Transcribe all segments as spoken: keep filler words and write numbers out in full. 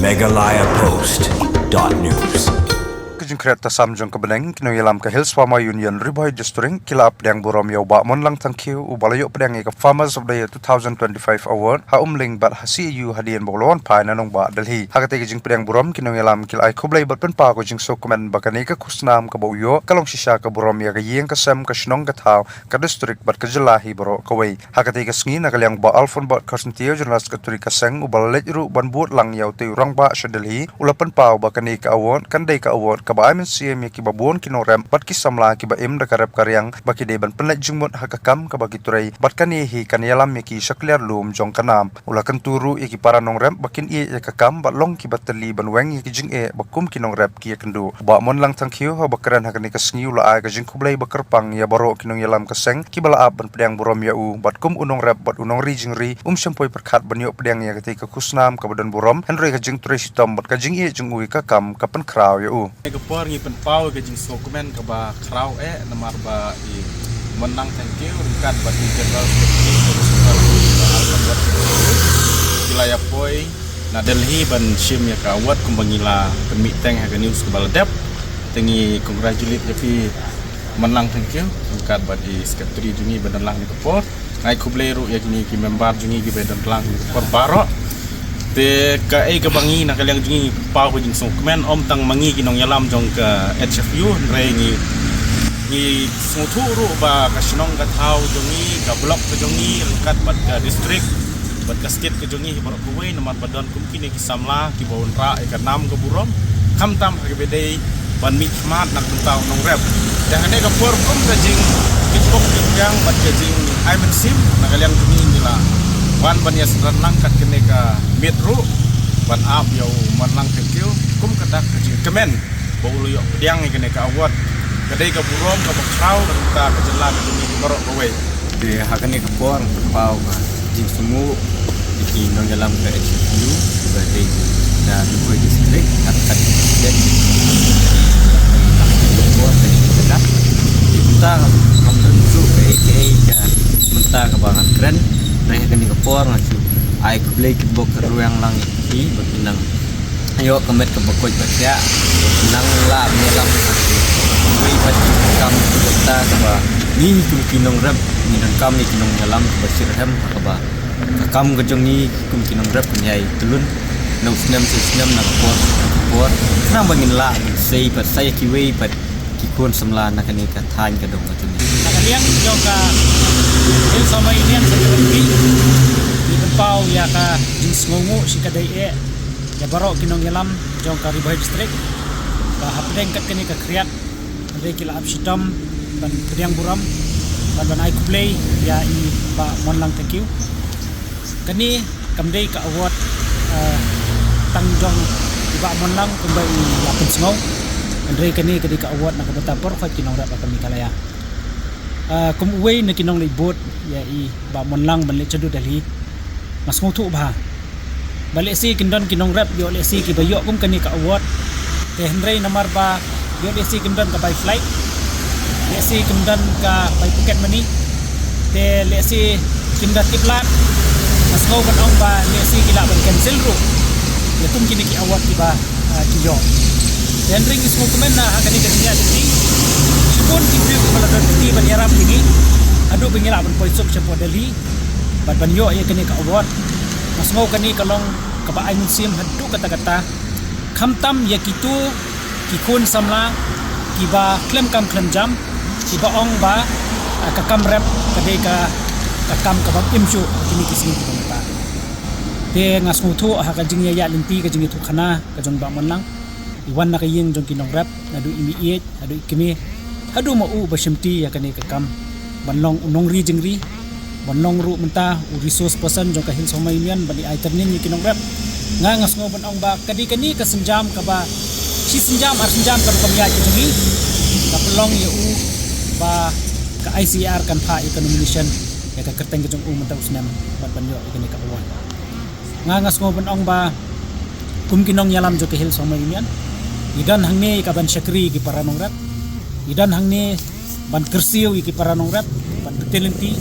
Meghalaya Post dot news. Ka jingkhriat tasam jong ka bneng, ki nongïalam ka Hill Farmer Union Ri Bhoi District ki la ap pdiang burom ïa u Bah Monlang Thangkhiew, uba la ïoh pdiang ïa ka Farmers of the Year two thousand twenty-five Award ha Umling bad ha C A U hadien ba u la wan phai na nongbah Delhi. Ha katei ka jingpdiang burom, ki nongïalam ki la ai khublei bad pynpaw ka jingsngewkmen ba kane ka khusnam kaba u ïoh ka long shisha ka burom ïa ka ïing ka sem, ka shnong ka thaw, ka district bad ka jylla hi baroh kawei. Ha katei ka sngi, na ka liang u Bah Alphonse Bah Khyrsyntiew, General Secretary ka seng, uba la leit ruh ban bud lang ïa utei u rangbah sha Delhi, u la pynpaw ba kane ka award kan dei ka award kaba ai mynsiem ïa kiba bun ki nongrep bad ki samla kiba im da ka rep ka riang, ba ki dei ban pynleit jingmut ha ka kam kaba ki trei, bad kane hi kan ïalam ïa ki sha kliar lum jong ka nam. U la kyntu ruh ïa ki para nongrep ba kin ïeh ïa ka kam bad long kiba teli ban weng ïa ki jingeh ba kum ki nongrep ki ïakynduh. Bah Monlang Thangkhiew, haba kren ha kane ka sngi, u la ai ka jingkhublei ba kyrpang ïa baroh ki nongïalam ka seng kiba la ap ban pdiang burom ïa u, bad kum u nongrep bad u nongri jingri, um shym poi pyrkhat ban ïoh pdiang ïa katei ka khusnam kaba don burom, hynrei ka jingtrei shitom bad ka jingïeit jong u ïa ka kam ka pynkhraw ïa u. Ka por ngi pynpaw ka jingsngewkmen kaba khraw eh, namar ba i Monlang Thangkhiew ryngkat bad i General Secretary ka Central Committee ba ar ka award ki la ïa poi na Delhi ban shim ïa ka award kumba ngi la pynmih teng ha ka news kaba la dep. Te ngi congratulate ïa phi Monlang Thangkhiew ryngkat bad i Secretary jong ngi ba don lang ha kane ka por. Nga ai khublei ruh ïa kine ki member jong ngi kiba don lang ha kane ka por baroh. Te kaei kaba ngi na ka liang jong ngi pynpaw ka jingsngewkmen, ym tang ma ngi ki nongïalam jong ka H F U, hynrei ngi, ngi sngewthuh ruh ba ka shnong ka thaw jong ngi, ka block ka jong ngi, ryngkat bad ka district bad ka state ka jong ngi hi baroh kawei, namar ba don kum kine ki samla kiba wanrah ïa ka nam ka burom, khamtam ha kaba dei ban mihkhmat na ka bynta u nongrep. Te ha kane ka por, kum ka jingkitkhop kitkhliang bad ka jingai mynsiem, na ka liang jong ngi ngi la wan ban ïasynran lang kat kane ka miet ruh ban ap ïa u Monlang Thangkhiew kum ka dak ka jingkmen ba u la ïoh pdiang ïa kane ka award. Ka dei ka burom kaba khraw na ka bynta ka jylla ka jong ngi baroh kawei. Te ha kane ka por nga pynpaw ka jingsngewnguh ïa ki nongïalam ka H F U ba dei na Ri Bhoi District, ha ka district. Ka por ka dei ka dak. Te mynta ngam don shuh kaei kaei ka mynta kaba ngan kren. Hynrei ha kane ka por nga shu ai khublei kyrpang kyrweng lang ïa phi ba phi nang ïoh ka met kaba koit ba khiah, nang lah ban ïalam ha kiwei pat ki kam ki bynta kaba ngi kum ki nongrep ngi donkam ïa ki nongïalam kiba shitrhem ha kaba ka kam ka jong ngi kum ki nongrep kan ïai tylun na u snem sha u snem, na ka por sha ka por, khnang ba ngin lah ban sei pat sa ïa kiwei pat ki khun samla na kane ka thaiñ ka dong ka jong ngi. Na ka liang jong ka Hill Farmer Union Central Committee, ngi pynpaw ïa ka jingsngewnguh shi ka dei eh ïa baroh ki nongïalam jong ka Ri Bhoi District ba hapdeng kat kane ka khriat, hynrei ki la ap shitom ban pdiang burom bad ban ai khublei ïa i Bah Monlang Thangkhiew. Kane kam dei ka award, eh, tang jong i Bah Monlang kumba i la pynsngew, hynrei kane ka dei ka award na ka bynta baroh khoit ki nongrep ha ka Meghalaya. Eh, kum uwei na ki nongleit bud ïa i Bah Monlang ban leit sha Delhi, nga sngewthuh bha ba lehse kin don ki nongrep ïoh lehse kiba ïoh kum kane ka award. Te hynrei namar ba ïoh lehse kim don ka bai flight, lehse kim don ka bai pocket money, te lehse kim don tip lad. Nga sngew ban ong ba lehse ki lah ban cancel ruh ïa kum kine ki award kiba, ah, ki ïoh. Te hynrei ngi sngewkmen na ha kane ka jingïaid lynti, shibun ki briew kiba la don kti ban ïarap ïa ngi haduh ba ngi lah ban poi suk shapoh Delhi bad ban ïoh ïa kane ka award. Nga sngew kane ka long kaba ai mynsiem haduh katta katta, khamtam ïa kito ki khun samla kiba khlem kam khlem jam, kiba ong ba, ah, ka kam rep ka dei ka, ka kam kaba im shuh ha kine ki sngi kiba mynta. Te nga sngewthuh ha ka jingïaid lynti, ka jingïathuhkhana ka jong Bah Monlang, i wan na ka ïing jong ki nongrep, naduh i meiieit haduh i kmie, haduh ma u ba shimti ïa kane ka kam ban long u nongri jingri, ban long ruh mynta u resource person jong ka Hill Farmer Union ban ïai training ïa ki nongrep. Nga, nga sngew ban ong ba ka dei kane ka sienjam kaba, shi sienjam ar sienjam kaba kam ïaid ka jong ngi, ka pynlong ïa u ba ka I C A R kan phah ïa ka nomination ïa ka kyrteng ka jong u mynta u snem bad ban ïoh ïa kane ka award. Nga, nga sngew ban ong ba kum ki nongïalam jong ka Hill Farmer Union, ngi don hangne ïa ka ban shakri ïa ki para nongrep, ngi don hangne ban kyrsiew ïa ki para nongrep, ban bteng lynti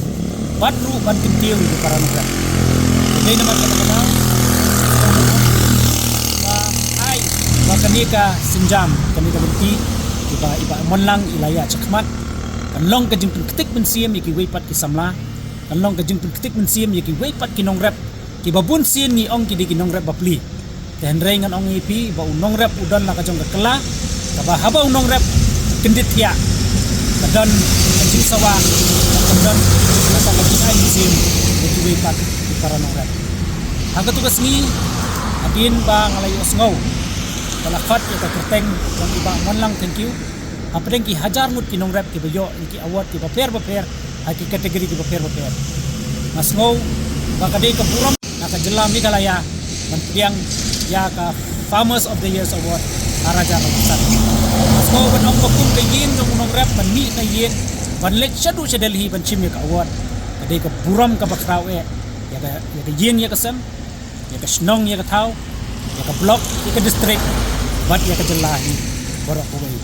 bad ruh ban kyntiew ïa ki para nongrep. Dei namar kata ka daw ba Kane ka sienjam, kane ka lynti, kiba i Bah Monlang i la ïaid shakhmat, kan long ka jingpynktik mynsiem ïa kiwei pat ki samla, kan long ka jingpynktik mynsiem ïa kiwei pat ki nongrep, kiba bun sien ngi ong ki dei ki nongrep bapli. Te hynrei ngan ong ïa phi ba u nongrep u don la ka jong ka kylla, kaba haba u nongrep kyndit thiah, ka don ka jingsawa, ka don ka jingaiñ mynsiem ïa kiwei pat ki para nongrep. Ha katu ka sngi, hadien ba nga la ïohsngew ba la khot ïa ka kyrteng jong i Bah Monlang Thangkhiew hapdeng ki hajar ngut ki nongrep kiba ïoh ïa ki award kiba pher bapher ha ki category kiba pher bapher, nga sngew ba ka dei ka burom na ka jylla Meghalaya ban pdiang ïa ka Farmers of the Year Award ha Raja Rangsar. Nga sngew ban ong ba kum ka ïing jong u nongrep ban mih na ïing ban leit shaduh sha Delhi ban shim ïa ka award, ka dei ka burom kaba khraw eh ïa ka, ïa ka ïing ïa ka sem, ïa ka shnong ïa ka thaw, ïa ka block ïa ka district, bad ïa ka jylla hi baroh kawei.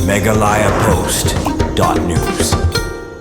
Meghalaya Post dot news.